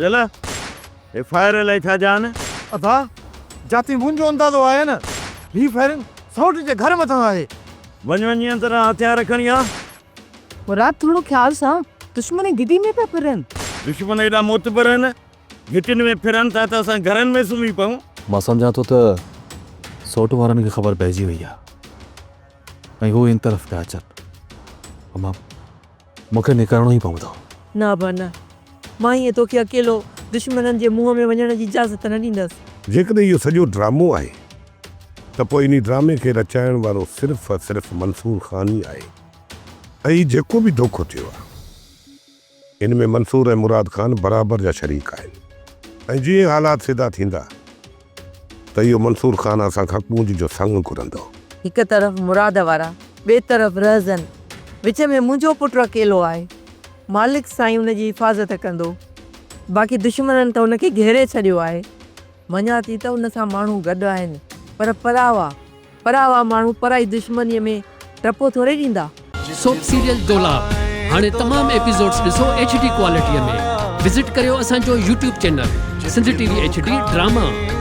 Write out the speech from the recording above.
فضل، هي fire الائي ڇا جا آهن؟ ادا، جاتي منهنجو اندازو آهي نه، هي فائرنگ سئوٽ جي گهر مٿان آهي. وڃ وڃي اندران هٿيار کڻي آ. مراد ٿورو خيال سان، دشمن گدي ۾ پيا ڦرن. دشمن ايڏا معتبر آهن، گهٽين ۾ ڦرن ٿا ته اسان گهرن ۾ سمهي پئون. مان سمجهان ٿو ته سئوٽ وارن کي خبر پئجي وئي آهي ۽ هو هن طرف پيا اچن. امان، مون کي نڪرڻو ئي پوندو. نه ابا نه، مان ائين توکي اڪيلو دشمنن جي منهن ۾ وڃڻ جي اجازت نه ڏيندس. جيڪڏهن اهو سڄو ڊرامو آهي ته پوء انهي ڊرامي کي رچائڻ وارو صرف ۽ صرف منصور خان ئي آهي ۽ هي جيڪو به دوکو ٿيو آهي ان ۾ منصور ۽ مراد خان برابر جا شريڪ آهن ۽ جيئن حالات سڌا ٿيندا ته اهو منصور خان اسان کان ڪونج جو سڱ گهرندو. هڪ طرف مراد وارا، ٻئي طرف رهزن، وچ ۾ منهنجو پٽ اڪيلو آهي. مالڪ سائين ان جي حفاظت ڪندو. باقي دشمنن ته ان کي گهيري ڇڏيو آهي. مڃان ٿي ته ان سان ماڻهو گڏ آهن، پر پراوا، پراوا ماڻهو پرائي دشمنيء ۾ ٽپو ٿوري ڏيندا. سوپ سيريل دولاب هاڻي تمام ايپيسوڊز ڏسو ايڇ ڊي ڪوالٽي ۾ وزٽ ڪريو اسان جو YouTube channel Sindh T V H D drama.